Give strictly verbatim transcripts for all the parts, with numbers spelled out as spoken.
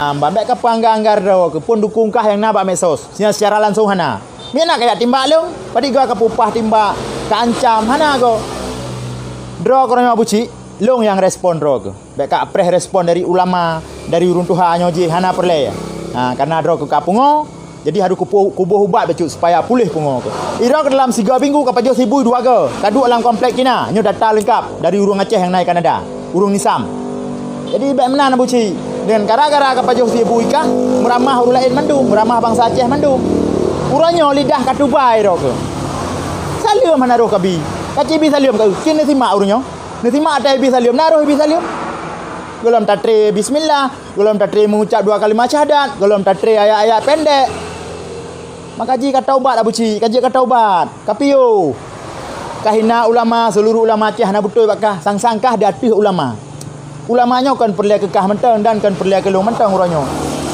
Ambang, bèk kapeuangga-angga droe keuh, peundukung kah nyang na bak medsos. Secara langsung hana. Miet na kajak timbak lôn, padum goe kapeupah timbak, ka ancam, hana goe. Droe keuh nyoe Abu Chik, lôn nyang respon droe keuh. Bèk kapreh respon dari ulama, dari ureueng tuha nyoe jih, hana peureulèe. Ha, karena droe keuh ka pungo, jadi harôh kuboh ubat bacut supaya puléh pungo keuh. Droe keuh dalam sigoe minggu kapajoh si bui dua goe, kaduek lam komplek Cina. Nyoe data leungkap dari ureueng Aceh nyang na i Kanada, ureueng Nisam. Jadi bèk meunan Abu Chik. Dan gara-gara kapajoh si bui kah, meuramah ureueng laén mandum, meuramah bansa Aceh mandum. Uroe nyoe lidah katubai droe keuh. Saleuem hana roh kabi. Kacibi saleuem keu, keuneuk simak uroe nyoe. Neusimak ata ibi saleuem, na roh ibi saleuem. Gohlom tatré bismillah, gohlom tatré mengucap dua kalimat syahadat, gohlom tatré ayat-ayat pendek. Maka jih kataubat Abu Chik, kajeuet kataubat. Kapiôh. Kahina ulama, seuluruh ulama Aceh hana beutôi bak kah, sang-sang kah di ateueh ulama. Ulama nyoe kon peureulèe keu kah mantong dan kon peureulèe keu lôn mantong uroe nyoe.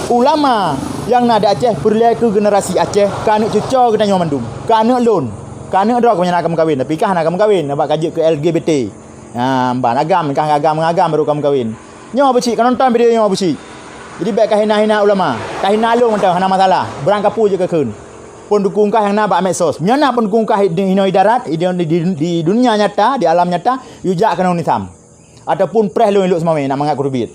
Ulama nyang na di Aceh peureulèe keu generasi Aceh, keuneuk cuco geutanyoe mandum, keuneuk lôn, keuneuk droe keuh nyang na ka meukawen, tapi kah hana ka meukawen, nibak kajeuet keu L G B T. Ha, ban agam, kah agam ngon agam baru ka meukawen. Nyoe Abu Chik, ka nonton video nyoe Abu Chik. Jadi bèk kahina-hina ulama. Kahina lôn mantong hana masalah. Barang kapeue jeuet kakheun. Peundukung kah nyang na bak medsos. Meunyoe na peundukung kah di inoe di darat, di, di, di, di dunia nyata, di alam nyata, yue jak keunoe Nisam. Ataupun preh lôn i Lhokseumawe nak mangat kuteubiet.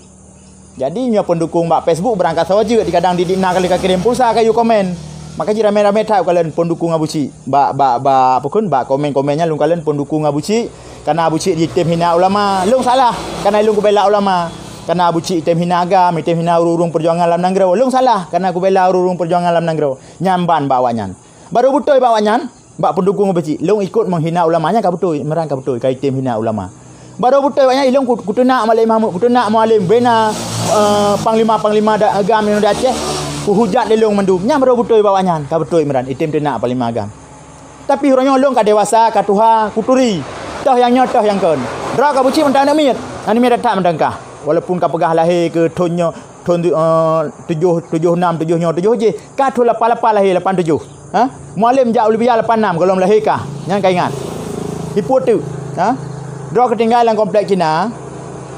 Jadi nyoe peundukung bak Facebook barang kasoe jeuet, di kadang didik na kali kakirém pulsa kayue komen. Maka jih ramé-ramé that ukalon peundukung Abu Chik. Bak, bak, bak, apa kheun, bak komen-komen nyan lôn kalon peundukung Abu Chik. Karena Abu Chik jitem hina ulama. Lôn salah karena lôn kubela ulama. Karena Abu Chik item hina agam, item hina ureueng-ureueng peujuangan lam nanggroe. Lôn salah karena kubela ureueng-ureueng peujuangan lam nanggroe. Nyan ban bak awaknyan. Baru beutôi bak awaknyan, bak peundukung Abu Chik. Lôn ikot menghina ulama nyan ka beutôi, meuran ka beutôi, ka item hina ulama. Baru beutôi awaknyan, ilôn ku-, kuteunak Malik Mahmud, kuteunak Mualem, bena, eh, panglima-panglima da-, agam nyang di Aceh, kuhujat lé lôn mandum. Nyan baru beutôi bak awaknyan, ka beutôi meuran, item teunak panglima agam. Tapi uroe nyoe lôn ka dewasa, ka tuha, kuturi. Toh nyang nyoe, toh nyang kon. Droe keuh Abu Chik mantong aneuk miet. Aneuk miet that mantong kah. Walaupun kapeugah lahé keu thon nyoe, thon tu, eh, tujoh, tujoh nam, tujoh nyoe, tujoh jih. Ka thon lapan lapan lahé, lapan tujoh. Ha? Mualem jak u Libya lapan nam, gohlom lahé kah. Nyan ka ingat. Ipeue teuk. Ha? Droe keuh tinggai lam komplek Cina.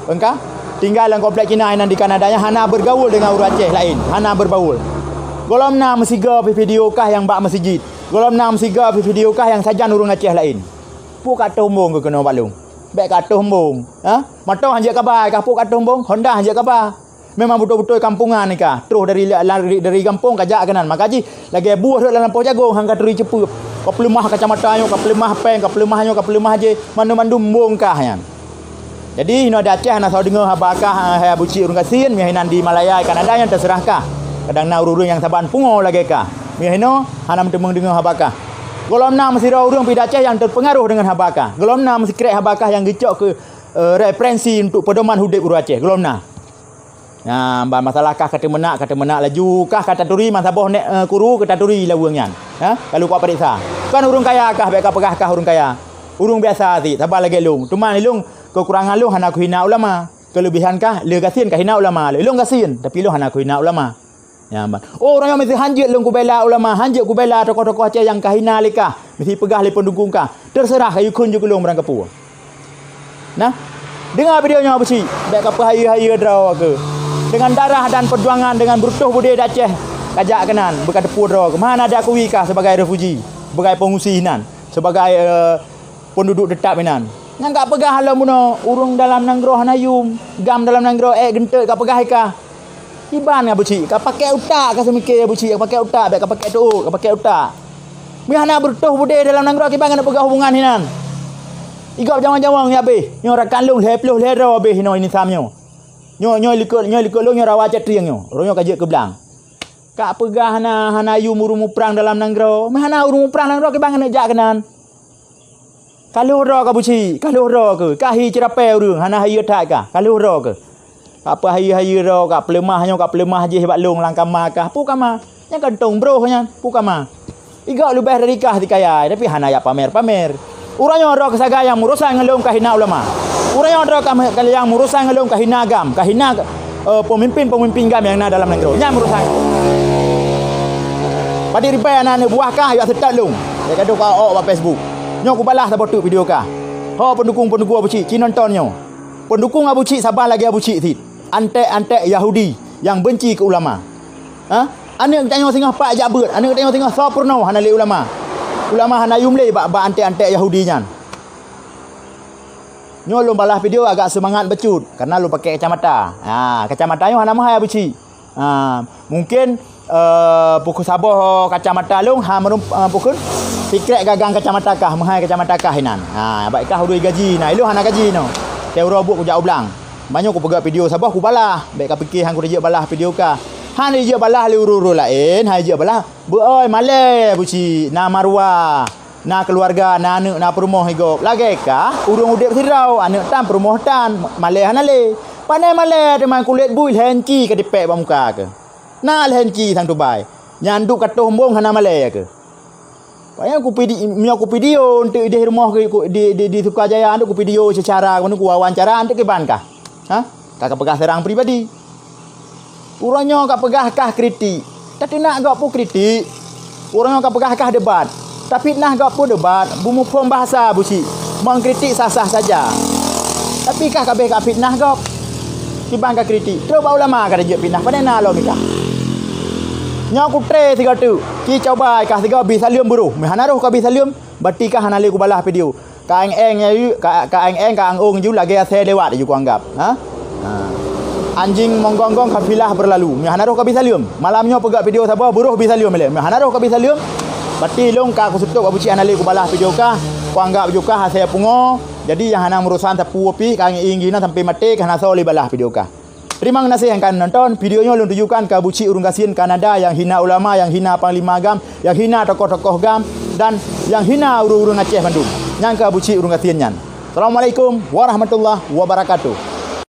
Engka? Tinggai lam komplek Cina inan di Kanada nyan hana bergaul dengan ureueng Aceh laén. Hana berbaul. Gohlom na meusigoe pih video kah nyang bak meuseujid. Gohlom na meusigoe pih video kah nyang sajan ureueng Aceh laén. Peue ka toh embong keuh keunoe bak lôn? Bèk ka toh embong. Ha? Moto hanjeuet kaba kah, peue ka toh embong? Honda hanjeuet kaba. Memang beutôi-beutôi kampungan nyan kah. Troh dari la-, lari dari gampông kajak keunan. Maka jih lagèe buoh rhot lam lampôh jagông han katuri ceupeuet. Kapeuleumah kacamata nyoe, kapeuleumah péng, kapeuleumah nyoe, kapeuleumah jéh. Mandum-mandum embong kah nyan. Jadi, inoe di Aceh hana soe deungoe haba kah, hai Abu Chik ureueng gasien, meuinan di Malaya, Kanada nyan teuseurah kah. Kadang na ureueng-ureueng nyang saban pungo lagèe kah. Meuinoe hana meuteumeung deungoe haba kah. Gohlom na meusidroe ureueng pih di Aceh nyang teupeungaroh deungon haba kah. Gohlom na meusikrek haba kah nyang geucok keu, eh, referensi untuk pedoman udép ureueng Aceh. Gohlom na. Nah, ban masalah kah ka teumeunak, ka teumeunak laju, kah ka taturi masa boh nèk, eh, kuru ka taturi laweueng nyan. Ha? Lalu kupareksa. Kon ureueng kaya kah, bèk kapeugah kah ureueng kaya. Ureueng biasa cit, saban lagèe lôn. Teuma lôn, keukurangan lôn hana kuhina ulama. Keulebihan kah, le gasien kahina ulama. Lôn gasien, tapi lôn hana kuhina ulama. Nyan ban. Oh, uroe nyoe meusti hanjeuet lôn kubela ulama, hanjeuet kubela tokoh-tokoh Aceh nyang kahina lé kah, meusti peugah lé peundukung kah. Teuseurah kayue kheun ju keu lôn barang kapeue. Nah, deungoe video nyoe Abu Chik, bèk kapeuhayeue-hayeue droe keuh. Dengan darah dan perjuangan, dengan beureutôh budé di Aceh, kajak keunan, beukateupue droe keuh. Meuhana diakui kah sebagai refuji, sebagai pengungsi inan, sebagai, eh, penduduk tetap inan. Nyang kapeugah lom bunoe, ureueng dalam nanggroe hana yum, gam dalam nanggroe ék geunteuk kapeugah i kah. Kiban Abu Chik, kapakèk utak, kaseumiké Abu Chik, kapakèk utak, bèk kapakèk teuôt, kapakèk utak. Meuhana beureutôh budé dalam nanggroe kiban keuneuk peugah hubungan hinan. Igob jawang-jawang nyak abéh, nyoe rakan lôn lhèe ploh lhèe droe abéh inoe Nisam nyoe. Nyoe, nyoe likot, nyoe likot lôn nyoe Rawa Catrieng nyoe. Uroe nyoe kajeuet keu blang. Kapeugah hana, hana yum ureueng muprang dalam nanggroe. Meuhana ureueng muprang nanggroe kiban keuneuk jak keunan. Ka lheueh droe keuh Abu Chik, ka lheueh droe keuh. Kahi ceurapée ureueng, hana hayeue that kah. Ka lheueh droe keuh. Kapeuhayeue-hayeue droe, kapeuleumah nyoe, kapeuleumah jéh bak lôn lam kama kah. Peue kama? Nyan kantong broh nyan. Peue kama? Igob leubeh dari kah sikaya, tapi hana jak pamer-pamer. Uroe nyoe droe keuh sagai nyang meurusan ngon lôn kahina ulama. Uroe nyoe droe kah me-, nyang meurusan ngon lôn kahina agam, kahina, eh, peumimpin-peumimpin gam nyang na dalam nanggroe. Nyan meurusan. Padum ribèe aneuk buah kah jak seutôt lôn. Lagèe ka ôk bak Facebook. Nyoe kubalah saboh teuk video kah. Ho peundukung-peundukung Abu Chik, ci nonton nyoe. Peundukung Abu Chik saban lagèe Abu Chik cit. Anték-anték Yahudi. nyang benci keu ulama. Ha? Aneuk geutanyoe singoh pat jak beuet, aneuk geutanyoe singoh soe peurunoe hana lé ulama. Ulama hana yum lé bak, bak anték-anték Yahudi nyan. Nyoe lôn balaih video agak seumangat bacut, karena lôn pakai kacamata. Ha, kacamata nyoe hana meuhai buci. Ha, mungkin, eh, pukon saboh kacamata lôn ha meureumpok, eh, pukon sikrek gagang kacamata kah, meuhai kacamata kah inan. Ha, bak kah udui gaji na, ilôn hana gaji nyoe. Teuroe buet kujak u blang. Banyoe kupeugah video saboh kubalah, bèk ka pike han kujak balah video kah. Han jijak balah lé ureueng-ureueng laén, han jijak balah. Beuoi malèe buci, na maruah, na keuluwarga, na aneuk, na peurumoh i gob. Lagèe kah ureueng udép sidroe, aneuk tan peurumoh tan, malèe hana lé. Pane malèe teuma kulét bui lhèe inci ka tipèk bak muka keuh. Na lhèe inci sang tubai. Nyan duek ka toh embong hana malèe keuh. Pane kupidi-, meunyoe kupidio eunteuk idéh rumoh keuh, ku, di, di, di Sukajaya eunteuk kupidio seucara, keuneuk kuwawancara eunteuk kiban kah. Ha? Ka, ka peugah seurang pribadi. Uroe nyoe ka peugah kah kritik. Tateunak gob peue kritik. Uroe nyoe ka peugah kah debat. Tafitnah gob peue debat. Beumuphom bahasa buci. Meukritik sah-sah saja. Tapi kah ka abéh ka fitnah gob. Kiban ka kritik. Trok bak ulama ka jeuet fitnah. Pane na lom i kah. Nyoe kutré sigoe teuk. Ci coba i kah sigoe bri saleuem beuroh. Meuhana roh ka bri saleuem, berarti kah hana lé kubalah video. Ka eng-eng, ka, ka eng-eng, ka ang-ong ju lagèe asèe lewat ju kuanggab. Ha? Ha. Anjing menggonggong kafilah berlalu. Meuhana roh ka bri saleuem. Malam nyoe peugah video saboh, beuroh bri saleuem ilèe. Meuhana roh ka bri saleuem. Berarti lôn ka kuseutôt abuci hana lé kubalah video kah, kuanggab ju kah asèe pungo. Jadi nyang hana meurusan sapeue pih ka ngieng-ngieng sampai maté ka hana soe lé balah video kah. Terima kasih nyang ka nonton. Video nyoe lôn tujukan keu buci ureueng gasien Kanada nyang hina ulama, nyang hina panglima agam, nyang hina tokoh-tokoh agam, dan nyang hina ureueng-ureueng Aceh bandum. Nyang keu buci ureueng gasien nyan. Assalamualaikum warahmatullahi wabarakatuh.